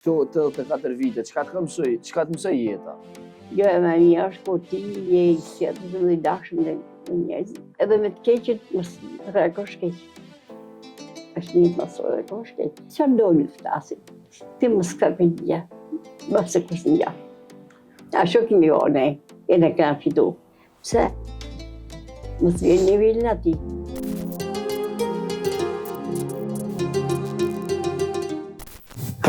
Këto 84 vite, çka të mësoi, çka të mësoi jeta? Jo e më mirë është kur ti je i qetë dhe i dashur me njerëz. Edhe me të keqët mos reagosh keq. Është një mos reagosh keq. Çfarë dojnë të flasin? Ti mos ka përgjigje. Mos e kush një. Ashtu kemi jo ne, e ne kena fitu. Pse? Mos vjen një vilën ati.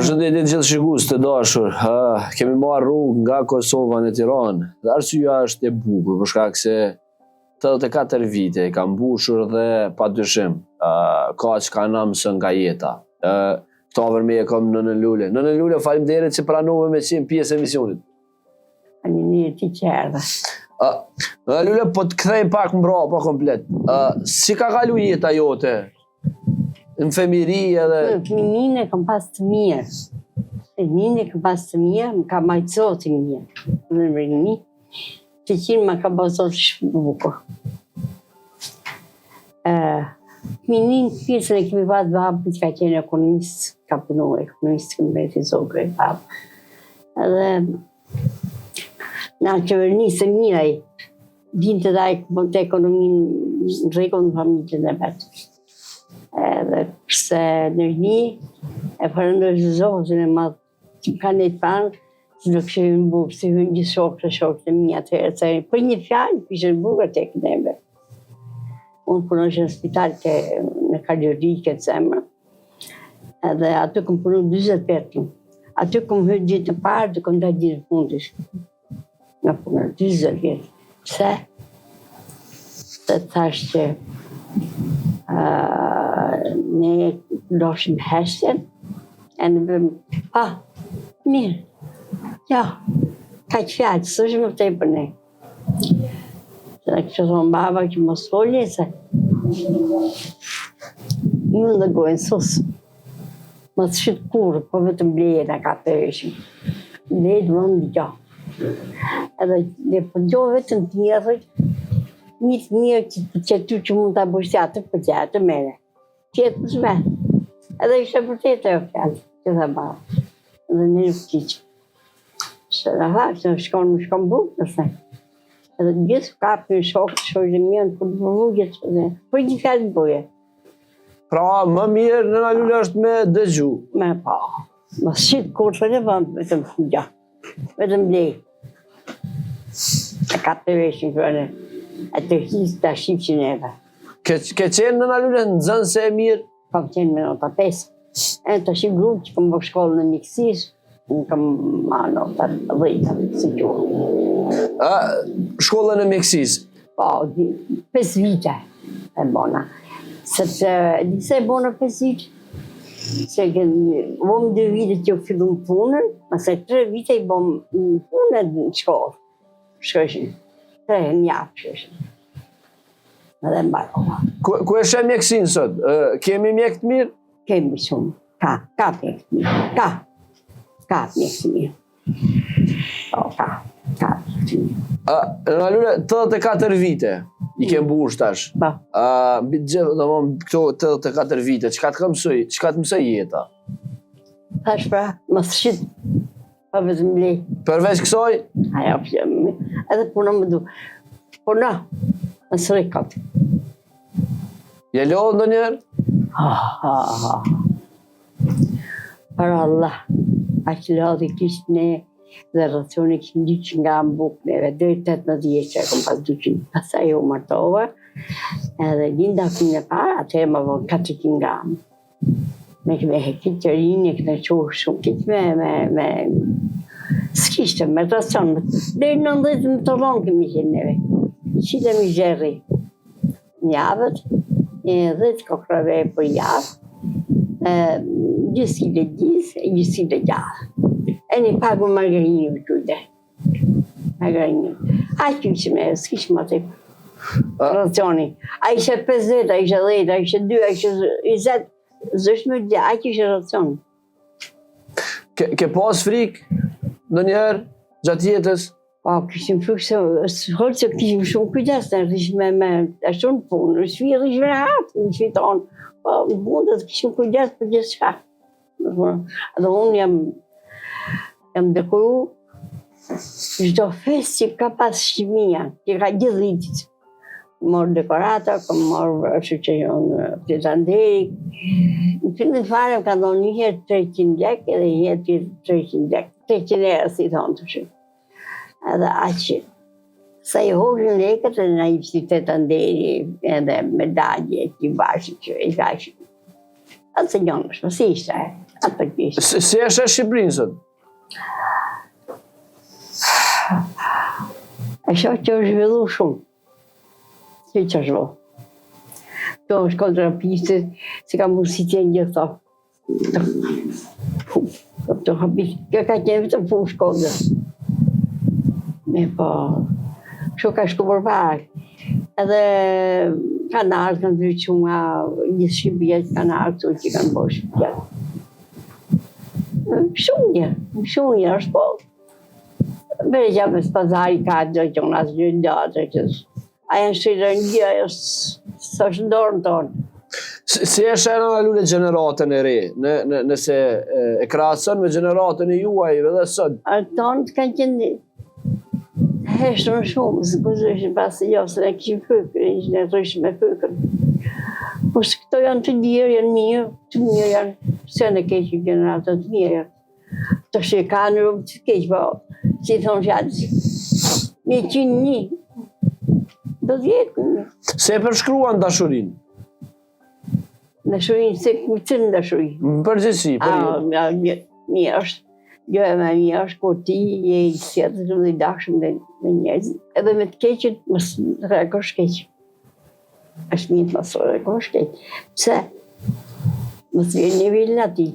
Përshëndetje të gjithë shikues të dashur. Uh, kemi marrë rrugë nga Kosova në Tiranë. Dhe arsyeja është e bukur, për shkak se 84 vite i ka mbushur dhe pa dyshim, uh, ka çka na mëson nga jeta. Uh, Këtu afër meje kam nënën Lule. Nënë Lule, faleminderit që pranove me qenë pjesë e emisionit. Faleminderit ti që erdhe. Uh, Nënë Lule, po të kthej pak mbrapa komplet. Uh, si ka kalu jeta jote? Në fëmijëri edhe... Në fëmijërinë e kam pas të mirë. Fëmijërinë e kam pas të mirë, më ka majtë Zoti mirë. Në rini, të qinë më ka bërë Zoti shumë bukur. Uh, Fëmijërinë pjesën e kemi pas babën që ka qenë ekonomist, ka punu ekonomist në mbretit Zogu babë. Edhe na qeverisë mirë ai, dinte dhe ai bënte ekonominë në rregull në familjen e vet. Edhe pse në rini, e falënderoj Zotin e madh që më ka nejtë pranë, se do kishe hynë në burg, se hynë gjithë shokët e shokët e mi atëherë, se për një fjalë kishe në burg atë e neve. Unë punojsha në spital te, në kardiologjike të zemrës, edhe aty kom punu 20 vjet. Aty kom hyrë ditën e parë dhe kom dalë ditën e fundit. Nga puna, 20 vjet. Pse? Se thash që uh, ne doshim heshtjen, e në bëmë, ah, mirë, ja, kaq fjalë, s'është më tepër ne. Se na kishte thonë baba që mos folni se më në gojën sus. Mos shit kurrë, po vetëm bleje na ka përëshim. Bleje të vëmë dëgjo. Edhe dhe po dëgjo vetëm të mirë, thot, një të mirë që të që ty që mund ta bësh ti atë për të atë mere. Tjetër s'me. Edhe ishte vërtet ajo fjalë që tha baba. Dhe ne nuk kiqë. Se na tha, se shkon, shkon burg, nëse. Edhe gjithë kapin shokë, shokë dhe mirë, për të burgjet, dhe për një fjalë goje. Pra, më mirë nëna Lule është me dëgju. Me pa. Mos shit kurrë të një vënd, vetëm gja. Vetëm blej. E ka të veshin përne. E të hisë të shqipë neve. Ke, ke qenë nëna Lule nxënëse e mirë? Kam qenë me nota 5. E tashi grup që kam bërë shkollën e mjekësisë, unë kam marrë nota 10, si gjuhë. A, shkollën e mjekësisë? Po, 5 vite e bona. Sepse, di se e bona 5 vite? Se bom 2 vite që fillum punën, masnej 3 vite i bom punën në shkollë. Shkojshin, 3 në javë shkojshin. Edhe mbarova. Ku, ku e sheh mjekësinë sot? Kemi mjek të mirë? Kemi shumë. Ka, ka mjek të mirë. Ka. Ka mjek të mirë. Po, ka. Ka mjek të mirë. Nëna Lule, 84 vite i ke mbush tash. Po. A, mbi të gjithë, domethënë, këto 84 vite, çka të ka mësoj, çka të mësoi jeta? Thash pra, mos shit Pa vetëm blej. Përveç kësaj? Ajo, edhe puno më du. Puno, mos rri kot. Je lodhë ndonjëherë? Ha, ha, ha. Për Allah, aq lodhje kishim ne dhe racioni kishim 200 gram bukë neve, deri 18 vjeç e kom pas 200. Pastaj u martova, edhe linda fëmijën e parë, atëherë më vonë 400 gram. Me këme hekit të rinjë, këme që shumë kitë me, me, me, s'kishte, me racion, deri në nëndhjetë më të ronë kemi qenë neve. Qite mi gjerri, një javët, një dhetë kokrra ve për javë, e, gjysë kile gjizë, e gjysë kile djathë. E një pak më margarinë u gjujte. Margarinë. Aq kishim ne, s'kishim më tepër. Racioni. A ishe 50, a ishe 10, a ishe 2, a ishe 20, s'është më gjë, aq ishe racioni. Ke, ke pas frikë ndonjëherë gjatë jetës? Po, kishim frikë se, s'është se kishim shumë kujdes, ne rrishim me, me, ashtu në punë, në shpi rrishim rehat, në shpi tonë, po, në punë dhe të kishim kujdes për gjithçka. Dhe unë jam. Jam dekoru çdo festë që ka pas Shqipnia, që ka gjithë vitit. Marrë dekorata, kam marrë ashtu që jonë fleta nderi. Në fillim fare më ka dhonë një herë 300 lek edhe një herë 300 lek. 300 euro si thonë të shumë. Edhe aq sa i hoqën lekët edhe na jepshin fleta nderi edhe medalje që i bashë që i kashë. Atë se njonë është, si ishte, atë për kishë. Si, si e sheh Shqipërinë sot? E shoh që është zhvillu shumë. Si që është zhvillu. Këto është kontrapiste, si ka mundësi të jenë gjithë to. Të habi, kjo ka qenë vetëm fushë kodër. Me po, kështu ka shku përpara. Edhe kanë ardhë, kanë ndryshu nga gjithë Shqipëria që kanë ardhë këtu që kanë bo Shqipëria. Shumë mirë, shumë mirë është po. Bërë gjatë me pazari ka gjë që unë asë gjë gjatë që a janë shqyrë në gjë, ajo s'është në dorën tonë. Si, si e sheh nëna Lule gjeneratën e re, në, në, nëse e, e krahason me gjeneratën e juaj edhe sot? A tonë kanë qenë heshtën shumë, së pëzëshin pas jo, se ne kishim frikë, ne rrishim me frikën. Po se këto janë të lirë, janë mirë, të mirë janë, se në keqë gjeneratët të mirë janë. Të shi ka në rrugë të keq, po, si thonë fjalë, një qinë një, do t'jetë një. Si e përshkruan dashurinë? Dashurinë, se ku të në dashuri? Në përgjithësi, për një. Një, një është, gjëja më e mirë është kur ti je i sjellshëm dhe i dashur me, me njerëz, edhe me të keqin, mos reagosh keq. Është mirë të mos reagosh keq. Pse? Mos vjen nivelin atij.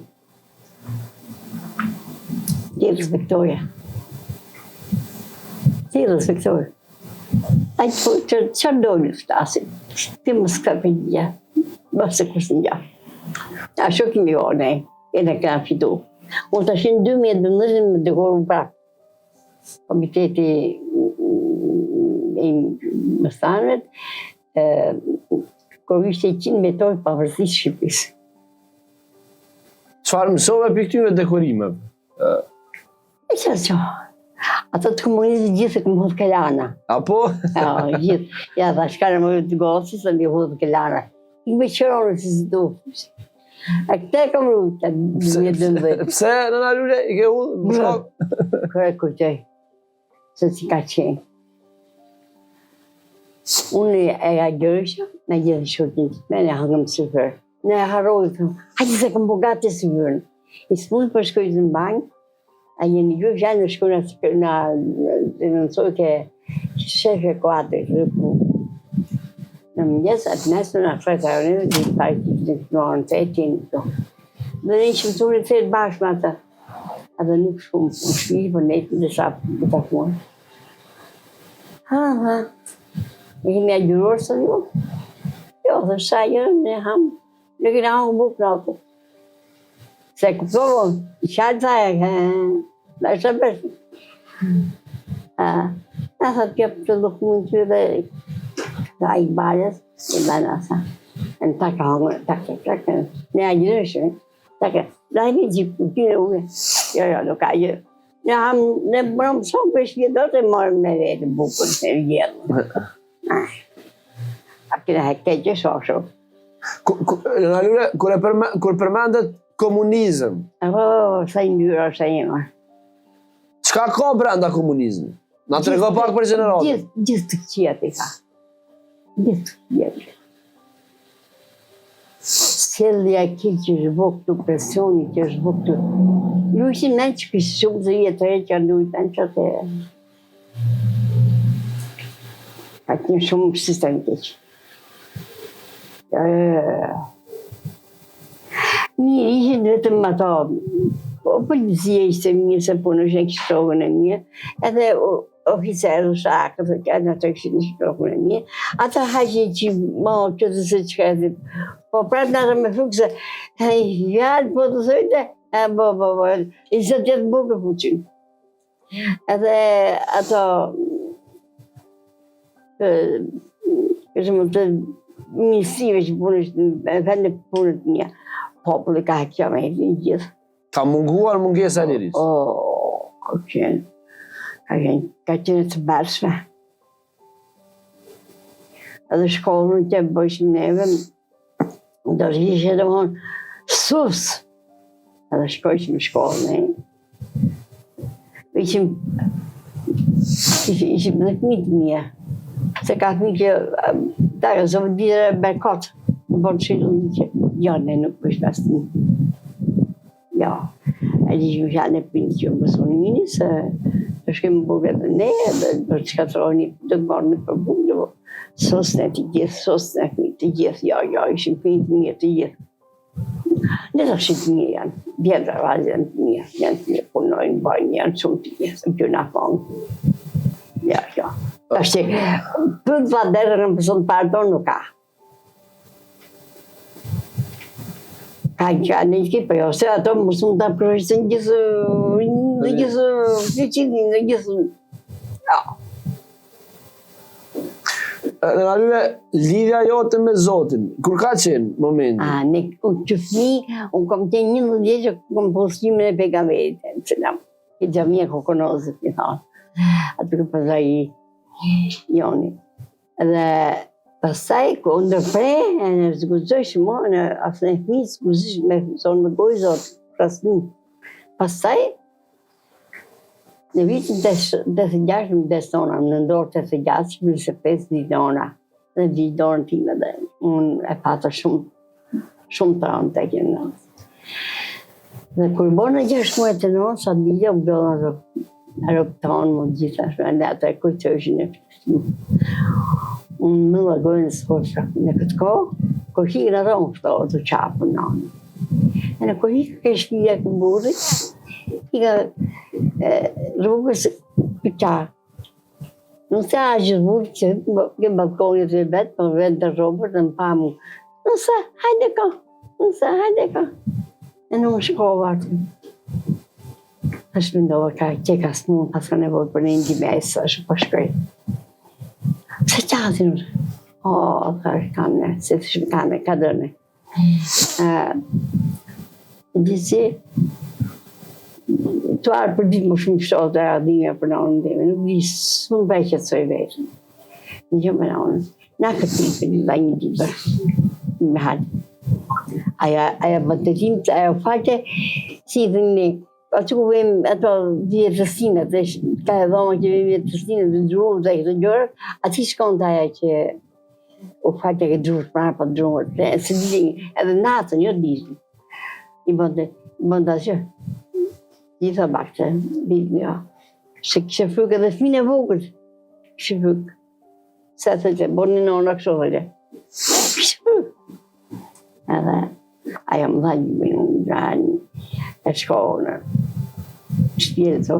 Ti respektoje. Ti respektoje. Ai po që që dojnë flasin. Ti mos ka përgjigje. Mos e kush një. Ashtu kemi jo ne, e ne kena fitu. Unë tash në 2012 më dekoru prapë. Komiteti i mësanët, kur ishte 100 vjetor pavarësisë Shqipërisë. Çfarë mësove prej këtyre dekorimeve? E që që? Ato të komunizmit gjithë e këmë hudhë ke lana. Apo? Ja, gjithë. Ja, tha, shka në më të gocë, se mbi hudhë ke lana. I me qëronë që së du. A këte e kam rujtë, një dëmbë. Pse, nëna Lule, i ke hudhë? Më shkak? Kërë e kujtoj, se si ka qenë. Unë e agjërojsha, me gjithë shoqin, me ne hangëm syfyr. Ne e harroj, thëm, hajde se kam bo gati syfyrin. I smunë për shkoj në banjë, a një një gjë në shkoj në në denoncoj ke shefe kuadrit, dhe ku në mëngjes atë nesër në fret ajo neve, dhe i që ishte në orën tetë jeni këtu. Dhe ne ishim të unë tetë bashkë me ata. Edhe nuk shkum në shtëpi, po ne disa të takuar. Ha, ha. Ne kemi agjëruar sot jo? Jo, dhe sa jo, ne ham. Ne kena hangër bukë në ato. Se kuptova, i qartë tha e, he, dhe është e bërë. A, na tha kjo të lukmun ty dhe tha i balës, i bëna sa. Në tak hangër, tak, tak, tak, ne agjërojshim. Tak, dhe një gjithë, të ujë. Jo, jo, nuk ka gjë. Ne ham, ne bërëm shumë për shpi do të marrim me vete bukën e gjellën. A kena e keqe shoshu. Nëna Lule, kur, e përme, kur përmendet komunizëm? Oh, sa i ndyrë është e jema. Çka ka brenda komunizmit? Na trego pak për gjeneratën. Gjithë, gjithë të këqijat i ka. Gjithë të këqijat i ka. Sjellja e keqe që është bo këtu, presioni që është bo këtu. Lujshin me që kishë shumë të jetë të re që janë lujtë në që të Ka qenë shumë sistem keq. Mirë ishin vetëm ato, po policia ishte mirë se punojshin e kishte rrogën e mirë, edhe oficerë ushtarakë të kanë ato kishin rrogën e mirë, ata haqin që mo që të se që ka po prapë në atë me frikë se hej, fjalë po të thojte, e bo, bo, bo, i zë tjetë bukë fuqin. Edhe ato, për shembull të ministrive që punojshin në vende punët një, populli ka kjo me një gjithë. Ka munguar mungesa e lirisë. Oh. ka qenë, ka qenë, ka qenë e tmerrshme. Edhe shkollën që bëjshim neve, do të ishe domethonë, sus, edhe shkojshim në shkollë ne. Ishim, ishim, ishim dhe fëmijë të mirë, se ka fëmijë që, ta e zëvë dire berkot, në bon që në që, jo, ne nuk bëjshim asnjë. Jo, e di që fjalën e prindit që më sonini, se të shkojmë në burg edhe ne, edhe do të shkatërroni, do të marrë për bukë, do sos ne të gjithë, sos ne të gjithë, jo, jo, ishim fëmijë të mirë të gjithë. Ne të shumë të mirë janë, djemtë dhe vajzat janë të mirë, janë të mirë, punojnë, bajnë, janë shumë të mirë, së më na thonë. Jo, jo. Tash, për të vaderë në pësën pardon nuk ka. Ka që në që po jo, se ato mos mund ta përshësin gjithë, në gjithë, në gjithë, në gjithë, jo. Nëna Lule, lidhja jote me Zotin, kur ka qenë momenti? A, ne, unë që fmi, unë kom qenë një vjeç që kom postimin e pejgamberit, selam, e xhamia Kokonozit, i thonë, aty ke pazari joni. Dhe pastaj, kur u ndërpre, e ne s'guxojshim mo, në asnjë fëmijë s'guxojshim me thonë me gojë Zot, prasmi. Pastaj, në vitin 86 më vdes nona, në nëntor 86, 25 vdiq nona, dhe vdiq dorën time dhe unë e pata shumë, shumë të rëndë të kjenë nënë. Dhe kur bënë 6 muaj të nënë, sa vdiq, u mblodhën robtë më gjitha, dhe atë e kujtojshin e Unë më la gojën së forca. Në këtë kohë, kur hikën ato unë ftohë të qapën nënë. E në kur hikë ke shpia ke burri, hika rrugës të qa. Nuk se a gjithë burri që ke balkonit të vetë, po vetë të robët dhe më pamu. Nëse, hajde ka, nëse, hajde ka. E në më shkova aty. Tash mendova ka që ka smun, pas ka nevojë për një ndihmesë, është po shkoj. Pse qatin? O, tha, kam ne, se të shumë kam ne, ka dëne. Uh, Gjithsi, të arë për ditë më shumë ftohtë dhe adhimja për nënën time, nuk di, s'mund pa e qetësoj vetën. Një gjë me nënën, na këtë një për një një libër, me halë. Ajo, ajo më të tim, ajo faqe, si i thënë ne, aty ku vëmë ato vjetërsimet, dhe ka e dhoma që vëmë vjetërsimet, dhe drumë dhe këto gjëra, aty shkon të ajo që u faqe ke drurë, pra pa drurë, dhe se di, edhe natën, jo ditën. I bënte, i bënte asgjë. Gjitha bakte, ditën, jo. Se kishte frikë edhe fëmijën e vogël, kishte frikë. Se thoshte, boni nona kështu thoshte. Kishte frikë. Edhe ajo më dha një një gjanë, e shkova në shtëpi të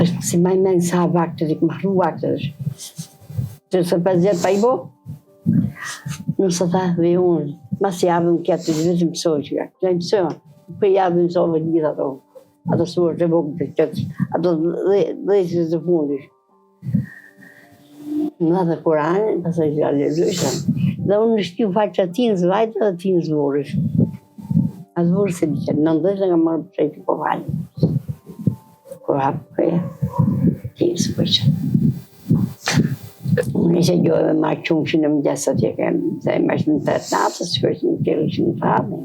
është si maj men sa vakte, dhe më hru vakte, të së 50 pa i bo, Nëse tha dhe unë, mas javën këtë të gjithë mësoj që ka, që mësoj, për javën mësove gjithë ato, ato surë të vogël të qëtë, ato dhe që të fundit. Më dha dhe Kuranin, pastaj që lexojsha. Dhe unë në shtëpi u falsha tinëz vajta dhe tinëz burrit. As burri s'e di që, në ndështë nga marrë për që po falë. Kur hapë kreja, tinëz për që. Unë isha gjojë me marrë qumështin në mëngjes atje kem, se më është në të natës, shkoj në kërë që në famë.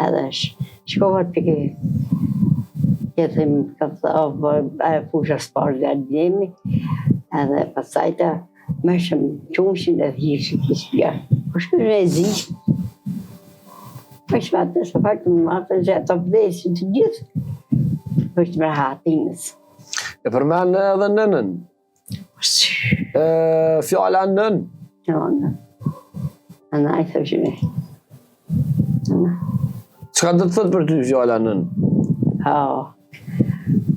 Edhe shkova të ke, ke them, ka të o, e fusha s'parë dhe djemi, edhe pastaj të mëshëm qumështin e hishë të shpia. Po shkoj në e zi, po shma të së faktë në matë, që ato vdesin të gjithë, po është më rahatinës. E përmende edhe nënën. E, fjala nënë. Nënë. Nëna i thë që Nëna. Çka do të thotë për ty fjala nënë? Ha.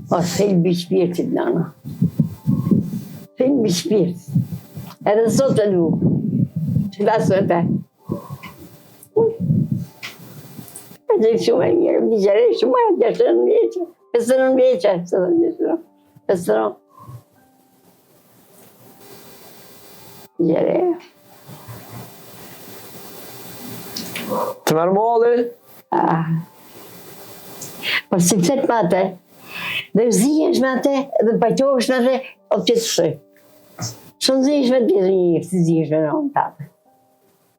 O, thelbi i shpirtit, nëna. Thelbi i shpirtit. Edhe sot e lu. Që la sot e. Edhe shumë e mirë, mi shumë e gjashtë në vjeqe. 59 vjeçe, se dhe vjeçe, 59. Gjere. Të merr malli? Ah. Po si flet me atë? Dhe zihesh me atë, dhe pajtohesh me atë, o të të shë. Së në zihesh me të dhe një, si zihesh me në tate.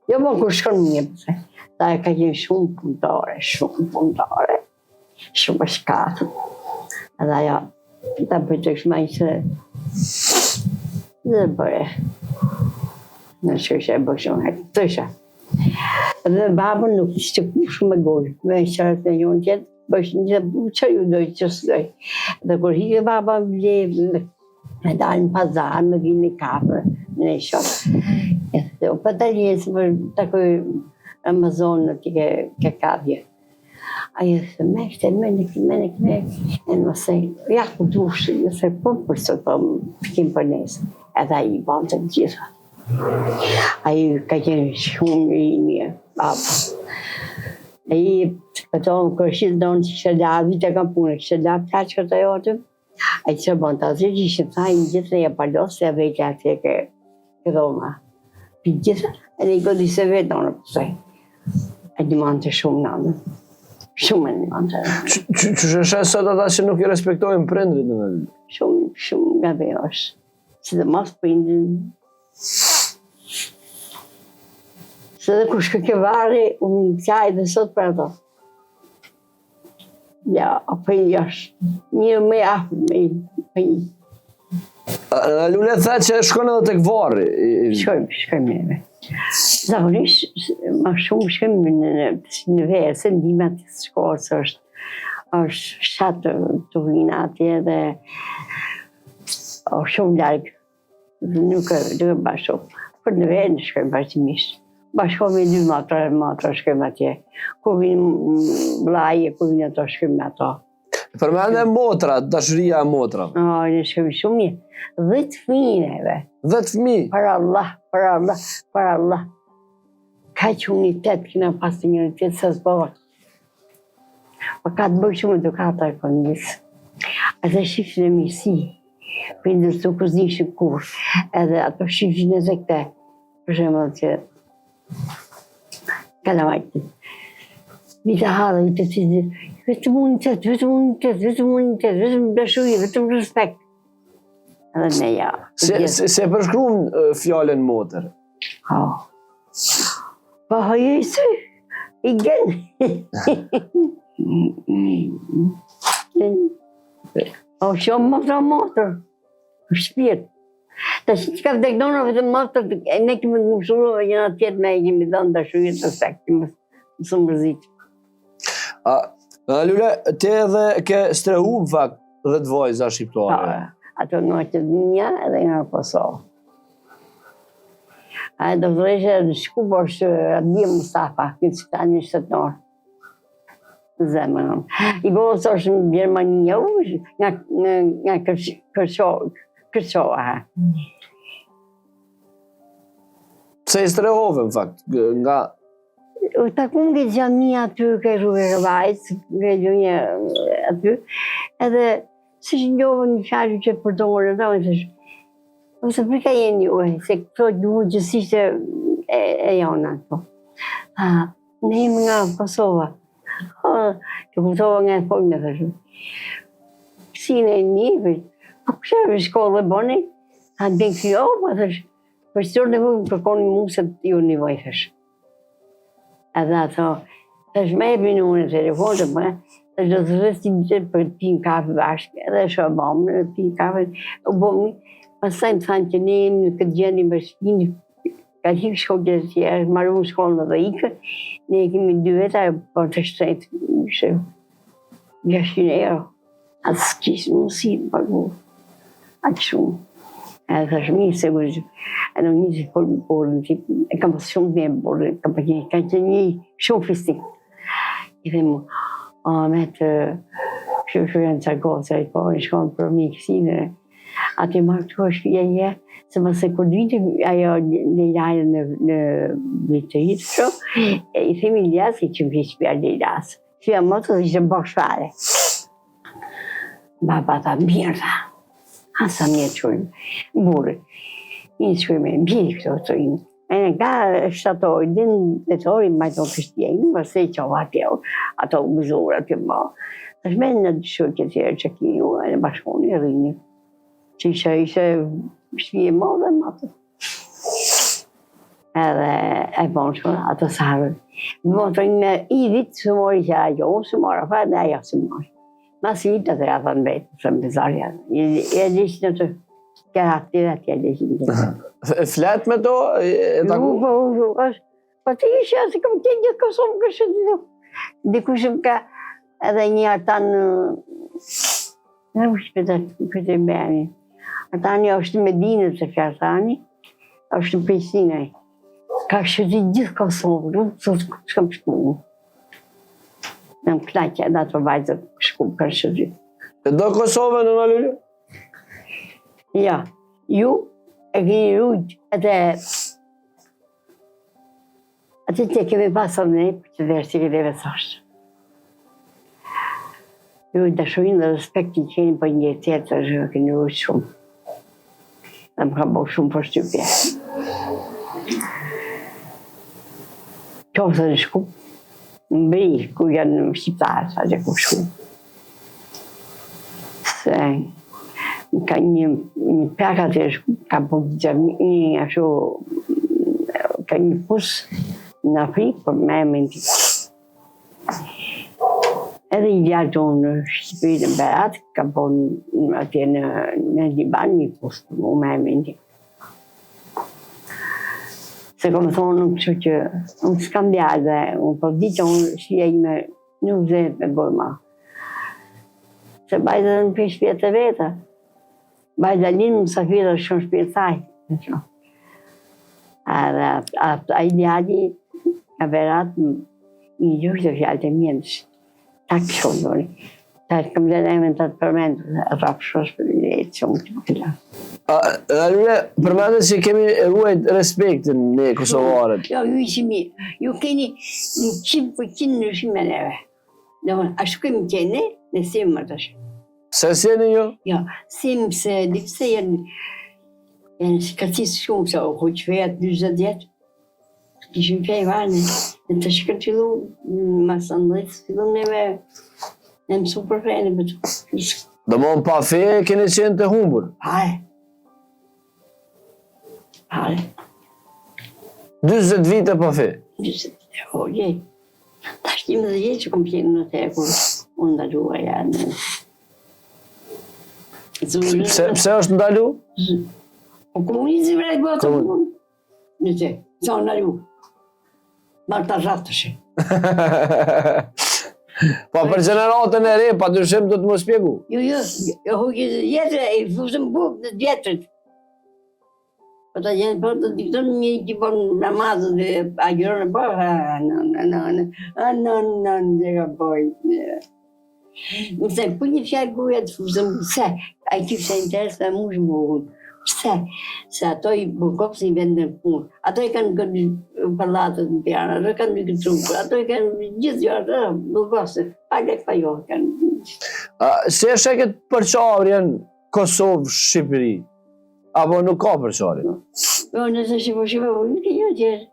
Jo, po, kur shkon mirë, përse. Ta e ka qenë shumë punëtore, shumë punëtore, shumë e shkathët. Edhe ajo, ta bëj të shmaj se dhe bëre. Në shëshe e bërë shumë, e tësha. Dhe babën nuk ishte kush me gojë, me qarët me njënë tjetë, bësh një dhe që ju dojë që s'dojë. Dhe kur hike baba vle, me dalë në pazar, me vinë kafe, në shok. E dhe u pa dalje, se për takoj Ramazon në ti ke, ke kafje. Ajo se me shte, me në me në me, e në se, ja ku dush, jo se po për sot, po fikim për nesër. Edhe ai i bante të gjitha. Ai ka qenë shumë i mirë, baba. Ai, po tonë, kërshit donë që kështë la, vite ka punë, kështë la plaçkat ajo aty. Ai që bën të asgjë që ishte tha i gjithë e palos e vetë atje ke ke dhoma. Pi gjithë edhe i godiste vetë në pësaj. E ndihmonte shumë nanën. Shumë e ndihmonte. Që që sheh sot ata që nuk i respektojnë prindrit në vend? Shumë, shumë gabim është. Sidomos prindin. Se dhe kur shkoj ke varri, unë qaj dhe sot për ato. Ja, apo i është një më afër me me një. Lule the që shkon edhe tek varri. Shkojmë, shkojmë neve. Zakonisht, ma shumë shkojmë në, në, në verë, se në dimër të shkohet, se është, është shatë të vina atje dhe është shumë larg. Nuk e, nuk e bashkë. Për në verë ne shkojmë vazhdimisht. Bashkohemi dy motra e motra shkojmë atje. Ku vinë vllai e ku vinë ato shkojmë me ato. Përmende motra, dashuria e motra. Oh, ne shkojmë shumë mirë. 10 fëmijë neve. 10 fëmijë. Për Allah, për Allah, për Allah. Kaq unitet kena pas të njëri tjetrin sa s'bova. Po ka të bëjë shumë edukata e familjes. Edhe shifshin e mirësi, prindër të ku zishin kur, edhe ato shifshin edhe këte, për shembull që kalamajtë. Vita hadhe, vita si vetëm unitet, vetëm unitet, vetëm unitet, vetëm dashuri, vetëm respekt. Edhe ne ja. Se, se, se përshkruan fjalën motër? Ha. Po hajë se i gjen. O shumë motër motër. Shpirt. Tash që ka vdek nona vetëm motër, e ne kemi ngushëlluar njëra tjetrën me kemi dhënë dashuri të respekt, mos u mërzit. A, Lule, ti edhe ke strehu në fakt 10 vajza shqiptare. Po, ato nga Maqedonia edhe nga Kosovë. A do të rreshë në Shkup është Rabia Mustafa, këtë që tani është të norë. Zemër. I goca është në Gjermani, jo, nga, nga, nga Kërçova. Pse i strehove, në fakt, nga... U takum ke xhamia aty, ke rrugë e vajtë, ke gjunje aty, edhe Si që ndjova një fjalë që përdorë, dhe unë thash, ose për ka jeni ju, se këto gjuhë që si që e, e jona, po. Ha, ne jemi nga Kosova. Ha, të kuptova nga e folme, thash. Si ne një, po kështë e shkollë e bëni? Ha, dhe kjo, po thash, për që nevojë më kërkoni mu se ju nevojë, thash. Edhe ato, thash më jepni numrin e telefonit, po, thash do të rrës një ditë për të pimë kafe bashkë, edhe shë bëmë, në pimë kafe, u bëmë, pastaj më thanë që ne jemi në këtë gjendje me shpinë, ka hikë shkollë të tjerë, maru në shkollë dhe ikë, ne kemi dy veta, po të shtrenjtë, ishe, 600 euro. Atë s'kishë mundësi të pagu. Aq shumë. Edhe thash mirë se kur edhe unë një për burrin, që e kam pas shumë mirë burrin, kam pas qenë, ka qenë një shumë fisnik. I them, o, me të, kështu kështu janë ca goca, i po, i shkon për mjekësinë, aty marrë këtu është je je, se mos e kur vinte ajo Lejlaja në, në Vitrit, kështu, e i themi Ilyas, i që më shtëpia Lejlas. Shtëpia motrës ishte bosh fare. Baba tha, mirë tha. A sa mirë qujmë. Burri. Një shkujmë, bjeri këto të imë. E në ka shtatori, din tetori, majtë o kështjejnë, më se i qova atje, ato u gëzura atje më. Tash me në dy shoqe tjera që kini ju, e në bashkoni, rrini. Që ishe, ishe shtëpi e madhe, madhe. Edhe e bon shumë, ato sa harën. Më të një me i vit së mori që ajo, unë së mora, fa dhe ajo së mori. Mas i të të thënë vetë, së më zarja. E lishë në të kë hafti dhe atje lishë në të. Flet me to, e taku? Po, po, po, Po të ishe, se kom qenë gjithë Kosovë kështë të Dikush më ka edhe një artan në ushë për të këtë beni. Artani është në Medine të që artani, është në Prishtinë. Ka shëti gjithë Kosovë, nuk të s'kam shku. Në më knaqë edhe ato vajzët shku për shëti. E do Kosovën nëna Lule? Ja, ju e keni rujtë edhe Atë që kemi pasur ne, për të verë si neve thashtë. Ju dashurinë dhe respektin që keni për një tjetër, që keni rujtë shumë. Dhe më ka bo shumë përshtypje. Qoftë në Shkup, në Bri, ku janë shqiptarë, sa që ku shku. Se ka një, një plak aty ka po një, një ashtu, ka një pus në Afrikë, për me emrin tim. Edhe një djalë të unë në Shqipëri në Berat, ka po atje në, në Liban një pus për mu me emrin tim. Se kom thonë unë kështu që unë s'kam djalë dhe unë po di që unë shia ime Nuk dhe me bërë ma. Se vajza në për shpia të veta. Vajza linë më safira shumë shpia saj. Edhe ai djali nga Berat i gjuhë të fjalë të mjendës. Ta kështu dori. Ta kam lënë emrin të të përmend, rrafë shumë për letë shumë të këlla. Lule, përmendët që kemi ruajt respektin ne kosovarët. Jo, ju ishimi, ju keni 100% ndryshim me neve. Në më, ashtu kemi qenë ne, ne si më tash. Se si jeni ju? Jo, si më se, di pse janë, janë shkëlqis shumë, se u huq feja 40 vjet, Kishim fe vane, në të shkët fillu, mas në dhejtë, fillu neve, në mësu për fe, në bëtë. Domethonë pa fe, keni qenë të humbur? Hare. Hare. 40 vite pa fe? 40 vite, o, je. Tash një më dhe që kom qenë në te, kur unë ndalua ja në... Pse, pse është ndalu? Po komunizmi vrejt bëtë të punë. Në që, sa në ju, marë të rratëshe. Po për gjeneratën e re, pa dyshim do të më spjegu. Jo, jo, jo, hu që vjetër, e fusën bukë në vjetërit. Po ta gjenë, po të dikton një që bon namazën dhe agjëron e po, në, në, në, në, në, në, në, në, në, Nëse po një fjalë goja të fusëm, pse? Ai kishte interes me mush burgun. Pse? Se ato i burgosin vende në punë. Ato i kanë këtë pallatet në Tiranë, ato i kanë këtë trupë, ato i kanë gjithë gjërat, ë, burgosin. Pa lek pa jo kanë. A, si e sheh këtë përçarjen Kosovë, Shqipëri? Apo nuk ka përçarje? Jo, nëse Shqipëri, Shqipëri, po nuk e një tjerë.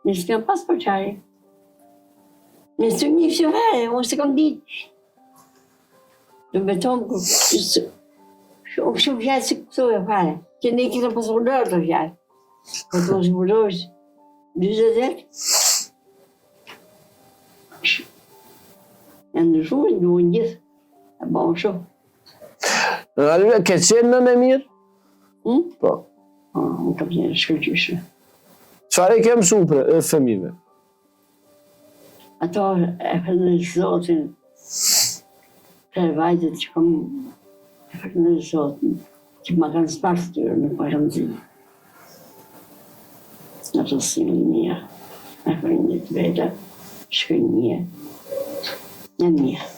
Ne s'kam pas përçarje. Ne s'u njifshim fare, unë s'e kam ditë. Në beton, shumë shumë fjalë s'i kuptoja fare. Që ne kishim pas përdorë të fjalë. Po të mos i përdorësh 40 vjet. Janë ndryshuar, duhen gjithë. E bon shumë. Në ke qenë nënë e mirë? Hmm? Po. Po, unë kam qenë shkëlqyeshme. Çfarë i ke mësu për fëmijëve? Ato e falënderoj Zotin, për vajzat që kom, e falënderoj Zotin, që ma kanë zbardh fytyrën, nuk ma kanë zi. Ato si më mirë, e falënderoj të veta, shkojnë mirë, janë mirë.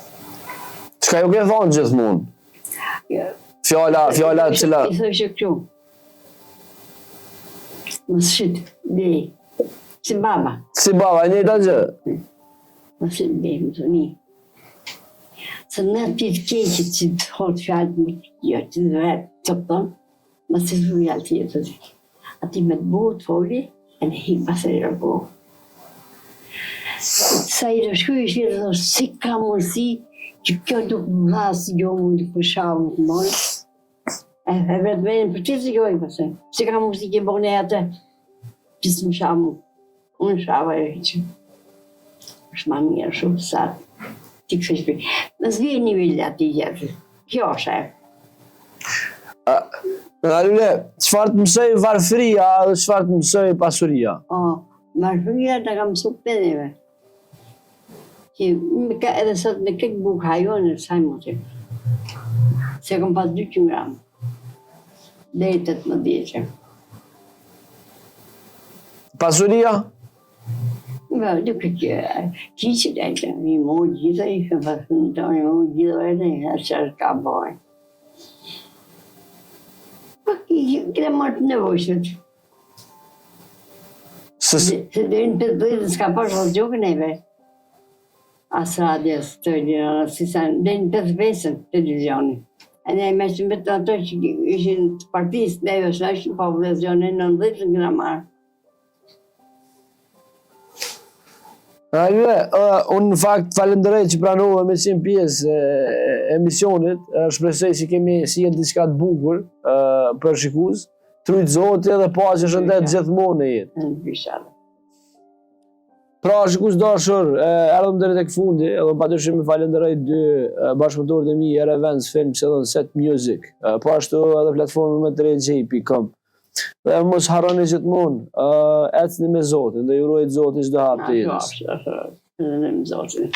Çka ju ke thonë gjithmonë? Jo. Fjala, fjala cila... I thoshe këtu. Mos shit, bej. Si baba. Si baba, e njëjta gjë. Mos shit, bej, më thoni. Se në ti të keqe që të thotë fjalë më të jo, që të vetë, të pëton, mos i thuj fjalë tjetër. Ati me të butë foli, e në hik pas e rërbo. Sa i të shkruj, i shirë, si ka mundësi. Që kjo nuk më dha asgjë, mu nuk më shau, nuk më mori. E, e vetë venë, për që si gojë, pëse? Si ka mundësi që bone atë, që s'më shau mu. Unë shava e që. është ma mirë shumë sa ti kështë shpi. Në s'vje një vilë ati gjithë. Kjo është e. Nëna Lule, çfarë të mësoi varfëria dhe çfarë të mësoi pasuria? O, varfëria të ka mësu pëneve. Që më ka edhe sot me këtë bukë hajon e saj më Se kom pas 200 gram. Deri 18 vjeçe. Pasuria? Nga, nuk e që, qyqit e që, i mor gjitha i shë pasën të i mor gjitha e të i që ka bojë. Pak i kre marrë të nevojshmet. Se, Se deri në 50 s'ka pas asgjë neve. As radio, as të gjëra, si sa, deri në 55 televizioni. E ne me që vetëm ato që ishin të partisë, neve s'na ishin pa televizion, në 90 kena marrë. Nëna Lule, uh, unë në fakt falenderoj që pranove me qenë pjesë e emisionit, shpresoj që kemi sjellë diçka të bukur uh, për shikues. T'rujt Zoti edhe paqe shëndet gjithmonë në jetë. Inshallah. Pra, shikues dashur, erdhëm deri tek fundi, edhe pa dyshim i falenderoj dy bashkëpunëtorët e mi, Air Events Films edhe Set Music. Po ashtu edhe platformën më të re J.com. Dhe mos harroni gjithmonë, uh, ecni me Zotin dhe ju ruajt Zoti çdo hap të jetës. Na, me Zotin.